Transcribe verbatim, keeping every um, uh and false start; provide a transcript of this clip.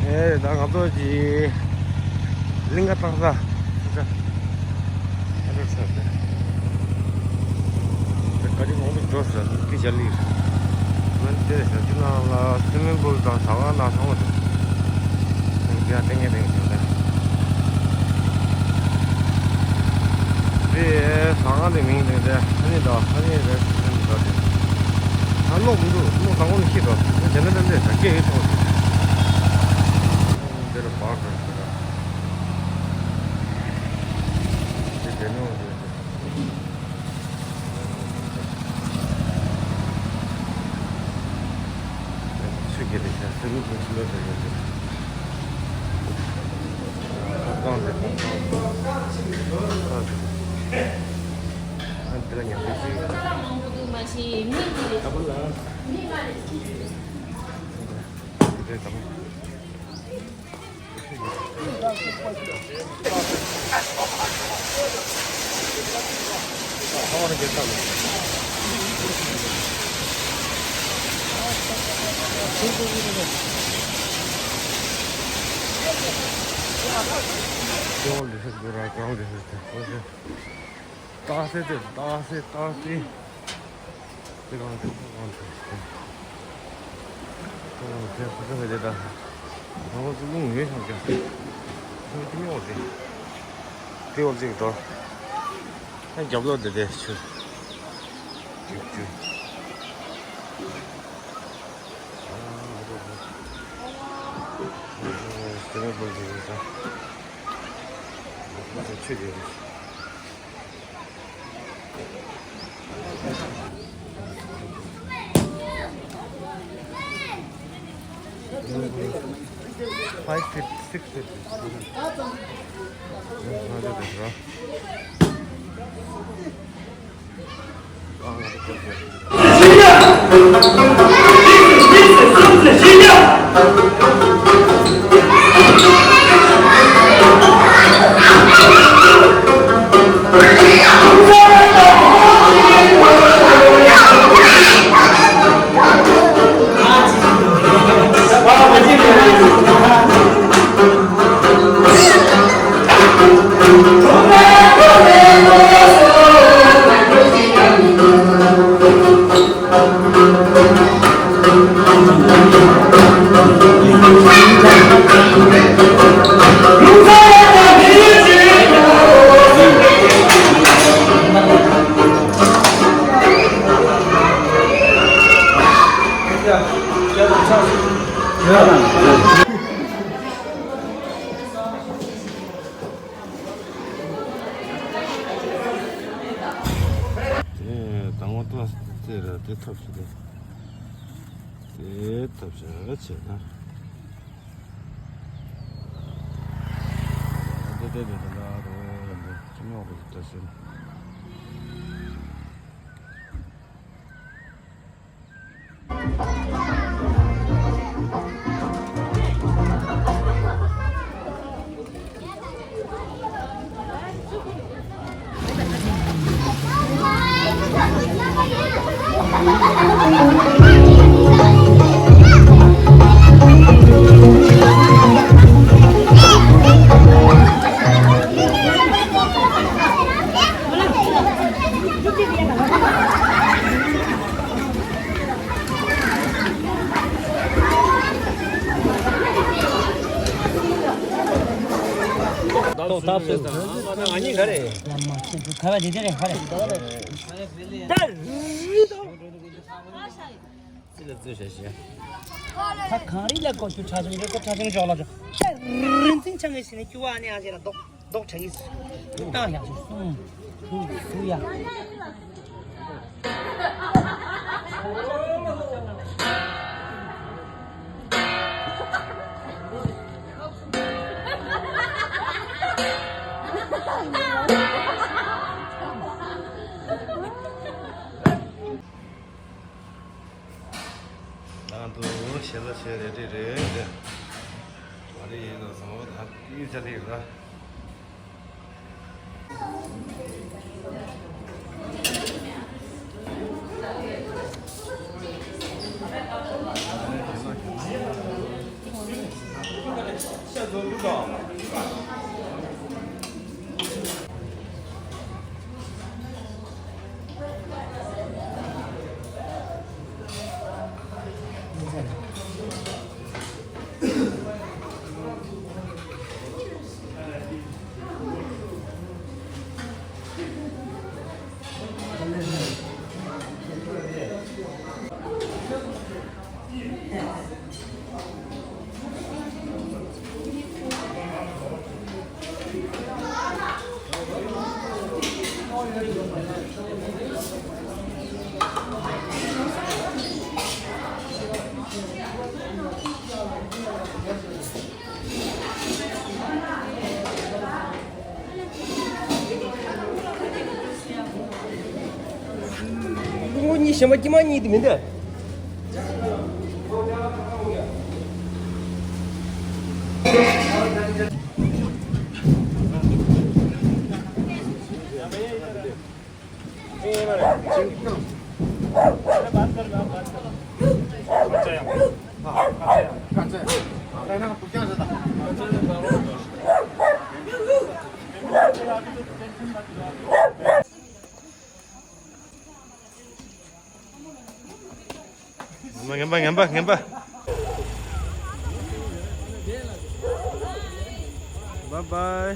ཨེ་ད་ང་ཚོ་གི་གླིང་ག་སྟག་ཚང་། ཨ་རོ་ས་ཏེ། ད་ག་རེ་ངོ་མི་འགྲོ་ས་ཏི་ཇ་ལི། ང་ཏེ་ས་ཏི་ནང་ལ་སི་མིང་པུལ་དང་ཟ་ཁང་དང་ཚང་མ་འདུག་ཡ་ཏེ་ངས་ཏེ་ངས་ཏེ། དེ་ཟ་ཁང་དེ་མིང་དེ་དེ་ཨ་ནི་དང་ཨ་ནི་རེ་སི་ཊོ་རན་དེ། ད་ནོར་མི་འདུག་ནོར་དང་པོ་ནས་ཤེས་དང་། དེ་ནས་དེ་ནས་དེ་ག་སྐད་ཡོད་ཐོག་དེ་ལ་བར་དུ་ཞེས་དང་། དེ་དེ་ནོར་དེ། ཆུ་རྐྱལ་དེ་ཤར་ཚུར་ལུག་ཚུར་ལོག་དེ་ཡོད་དེ། ཁ་བཏང་དེ་ཁ་བཏང་། ཨ་འདི་ལ་ཉལ་ཁྲི་ཞིག་ཡོད། ཨ་ཕ་ལ། འདི་དང་། ཏག་སེ་ཏག་སེ་ཏག་སེ། དེ་གང་དེ་གང་དེ་གང་དེ་ད། ང་ཚོ་རླུང་ངེས་ཤིང་རྒྱག་ཁོང་ཅི་མི་འོང་དེ། དེ་འོང་ཅིག་དོ། ཨ་རྒྱབ་ལོག་དེ་དེ་ཆུ། ཅིག་ཅིག་ཨ་ང་ཚོ་ང་ཚོ་ང་ཚོ་ཆུ་དེ་རེད། Five feet, six feet. དེ་དང་པོ་ཏོག་ཙམ་དེ་ར་དེ་ཐབས་ཤིག་དེ་དེ་ཐབས་ཤིག་བྱས་ན། དེ་དེ་དེ་དེ་ལ་རོ་ཡོང་དེ་ཅི་མོ་རེད་ད་ཟེར། ད་ལྟ་ད་ལྟ་ང་གཉིས་ག་རེ། ཁ་བ་དེ་དེ་རེད་ཧ་རེད། ད་རེད་ད། ཙི་ལ་ཙི་ཞེ་ཞེ། ད་གངས་རི་ལ་ཀོ་ཆུ་ཁྲ་ཆུང་རེ་ཀོ་ཁྲ་ཆུང་ཞོག་ལ་ཞོག་རིན་ཆེན་ཆང་གི་ཞིག་ནས་ཀྱུ་བ་ནི་ཨ་ཞེ་ལ་རྡོག་རྡོག་ཁྲ་གི་བཏང་ཡག་ཞིག་སུ་སུ་སུ་ཡ། ནང་དུ་ཞེ་ལ་ཞེ་རེ་རེ་རེ་རེ། མ་རེ་ཡིན་ལ་སོང་ད་ཡིན་ཚ་ལེ་ར། ལུང་པ་གཉིས་གཞན་པ་དཀྱིལ་མ་གཉིས་དེ་མིན་ཏེ། ངན་པ་ངན་པ་ངན་པ། Bye bye.